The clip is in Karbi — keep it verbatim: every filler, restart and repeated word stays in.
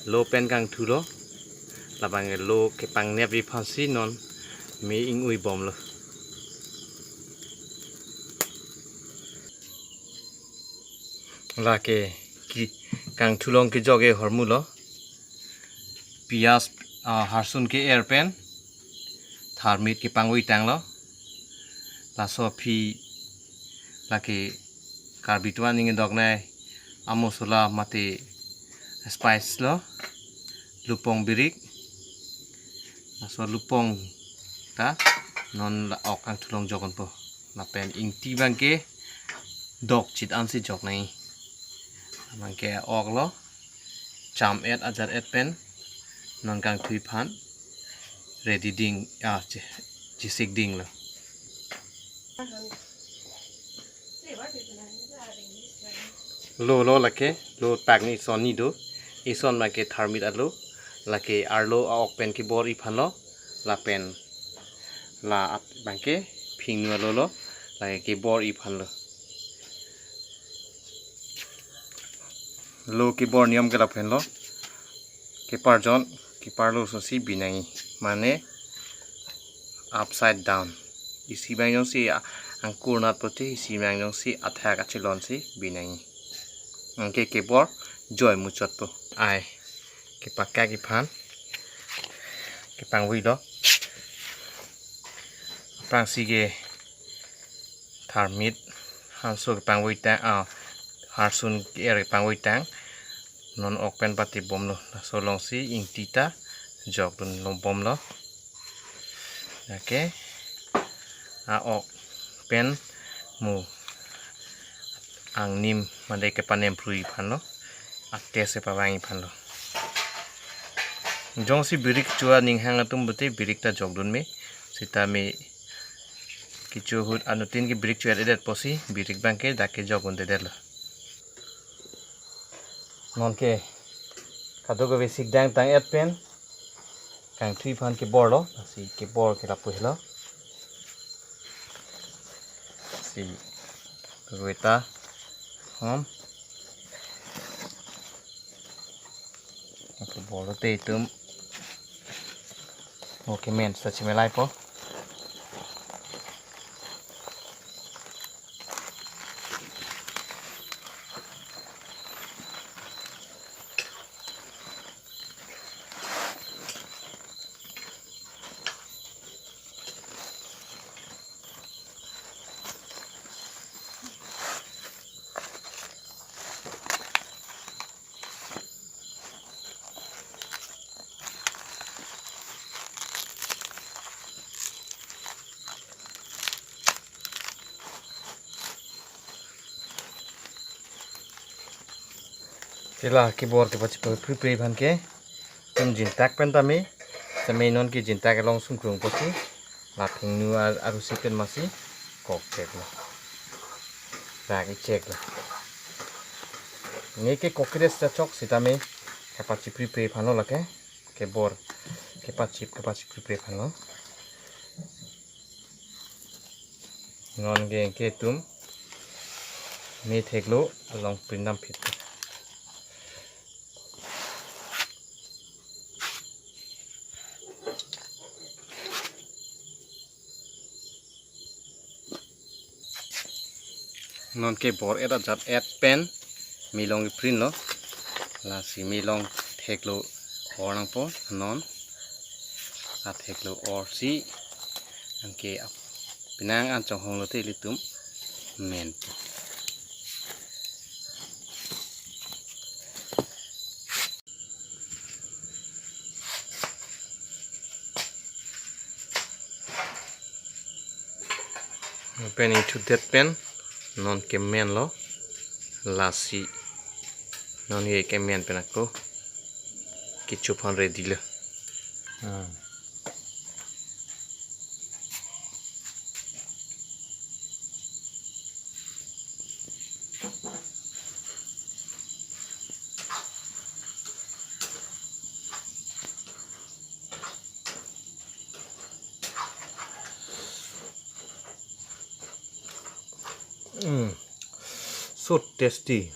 Lo pen kangthulo. Labang lo kepangnep aphansi non me ing-ui bomlo. Lake ke kangthu along kejok ke hormulo. Piyaj, ah, harsun ke-er pen tharmit kepangvoi tanglo. Laso aphi lake Karbi atum aning doknei amosola mate spice lo, lupong birik. Laso lupong ta non la-ok kangthu along jokponpo. Lapen ingti abangke dokchit ansi joknei. Abangke oklo, cham-et ajat-et pen non kangthui aphan ready ding, ah, che-, chesik dinglo. Lo, lo lake, lo pakni ison ni do. Ison abangke tharmit alo, lake arlo a-ok pen kebor-i aphanlo, lapen la abangke phingnu alo lo, lake kebor-i aphanlo. Lo kebor niyom ke lapenlo. Keparjon, keparlo asonsi bi nangji. Mane upside down. Isi abang jongsi a-, angkur nat pulote isi abang jongsi athak achelonsi bi nangji. Anke kebor joi muchotpo. Ai, kepakak aphan kepangvoilo. Aphrangsi ke tharmit hanso kepangvoi tang, ah, harsun ke-er kepangvoi tang. Non ok pen pati bomlo. Laso alongsi ingti ta jokdun lo bomlo. Lake a-ok pen mo angnim mate kepanemprui aphanlo, a-taste kepavang aphanlo. Jongsi birik cho aning hang atum pulote birik ta jokdun me, sitame kecho ahut anuttin ke birik cho-et-edet apotsi birik abangke dak ke jokdundedetlo. Nonke kadokave sikdang tang-et pen kangthui aphan keborlo, lasi kebor ke lapu helo. Si kadokave ta hom. Keborlo te itum. Okay, men, sa chimelaipo. Sila kebor kepachipri aphan ke itum jintak pen tame, tame nonke jintak along sungkrung apotsi la phingnu ar-, arusi pen masi kokcheklo. Rak icheklo. Neke kokires ta chok sitame kepachipri aphanlo lake. Kebor kepachip, kepachipri aphanlo. Nonke ke itum metheklo along prindam phit. Nonke bor-et ajat-et pen me along iprinlo. Lasi me along theklo or nangpo non. Atheklo orsi anke ap-, penang an chonghong lote ilitum men. Pen ingthudet pen nonke menlo, lasi nonke kemen pen ako kecho aphan ready lo. Hmm. Mm. So tasty.